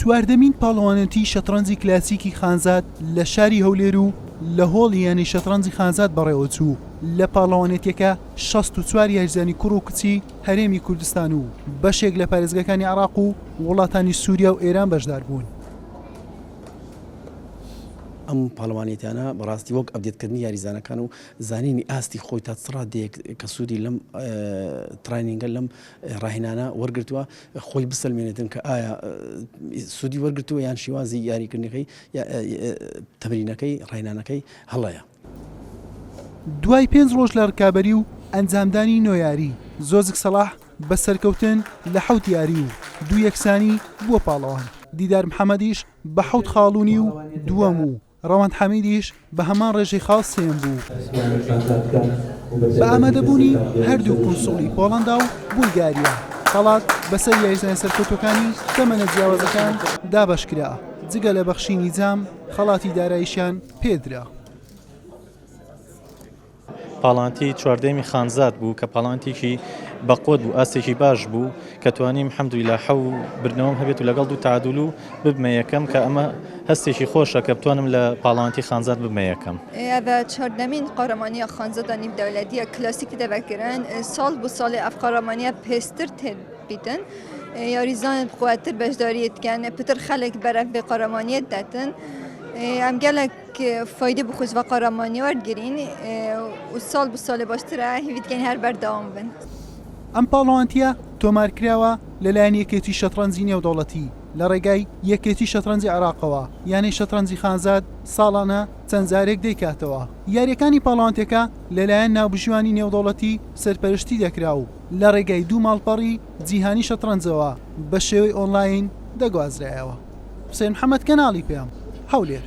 چواردەمین پاڵەوانێتی شەتڕەنجی کلاسیکی خانزاد لە شاری هەولێر و لە هۆڵی یانەی شەتڕەنجی خانزاد بەڕێوەچوو، لە پاڵەوانێتیەکە 64 یاریزانی کوڕ و کچی هەرێمی کوردستان و بەشێک لە پارێزگاکانی عێراق و وڵاتانی سووریا و ئێران بەشداربوون. ئەم پاڵەوانێتیانە بەڕاستی وەک update کردنی یاریزانەکان و زانینی ئاستی خۆی تا چ ڕادەیەک کە سوودی لەم training ە لەم ڕاهێنانە وەرگرتووە خۆی بسەلمێنێتن کە ئایا سوودی وەرگرتووە یان شێوازی یاریکردنەکەی تەمرینەکەی ڕاهێنانەکەی هەڵەیە. دوای پێنج ڕۆژ لە ڕکابەری و ئەنجامدانی نۆ یاری، زۆزک سەڵاح بە سەرکەوتن لە حەوت یاری و دوو یەکسانی بووە پاڵەوان، دیدار محەمەدیش بە حەوت خاڵ و نیو دووەم و ڕەوەند حەمیدیش بە هەمان ڕێژەی خاڵ سێیەم بوو. بە ئامادەبوونی هەردوو کونسوڵی پۆڵەندا و بولگاریا، خەڵات بەسەر یاریزانە سەرکەوتووەکانی تەمەنە جیاوازەکان دابەشکرا، جگە لە بەخشینی جام، خەڵاتی داراییشیان پێدرا. پاڵانتی چواردەیەمی خانزاد بوو کە پاڵانتێکی بەقوەت بوو ئاستێکی باش بوو کە توانیم حەمدویلا حەو بردنەوەم هەبێت و لەگەڵ دوو تعادل و ببمە یەکەم کە ئەمە هەستێکی خۆشە کە بتوانم لە پاڵانتی خانزاد ببمە یەکەم. ئەڤ چاردەمین قارەمانیە خانزادا نیڤ دەولەتیە کلاسیک تێ ڤەکرن ساڵ بۆ ساڵێ ئەڤ قارەمانیە پێستر تێ بیتن یاریزان بقوەتر بەشداریێ دکەن پتر خەلک بەرەڤ ڤێ قارەمانیێ دەتن ئەم گەلەک فایدە بخۆش ڤە قارەمانیە وەرگرین و ساڵ بۆ ساڵێ باشترە هیڤی دکەین هەر بەردەوام بن. ئەم پاڵەوانتیە تۆمارکراوە لەلایەن یەکێتی شەتڕەنجی نێودەوڵەتی لە ڕێگای یەکێتی شەتڕەنجی عێراقەوە، یانەی شەتڕەنجی خانزاد ساڵانە چەند جارێک دەیکاتەوە. یارییەکانی پاڵەوانتیەکە لەلایەن ناوبژیوانی نێودەوڵەتی سەرپەرشتی دەکرا و لە ڕێگای دوو ماڵپەڕی جیهانی شەتڕەنجەوە بە شێوەی ئۆنلاین دەگوازرایەوە. حوسێن محەمەد کەناڵی پەیام، هەولێر.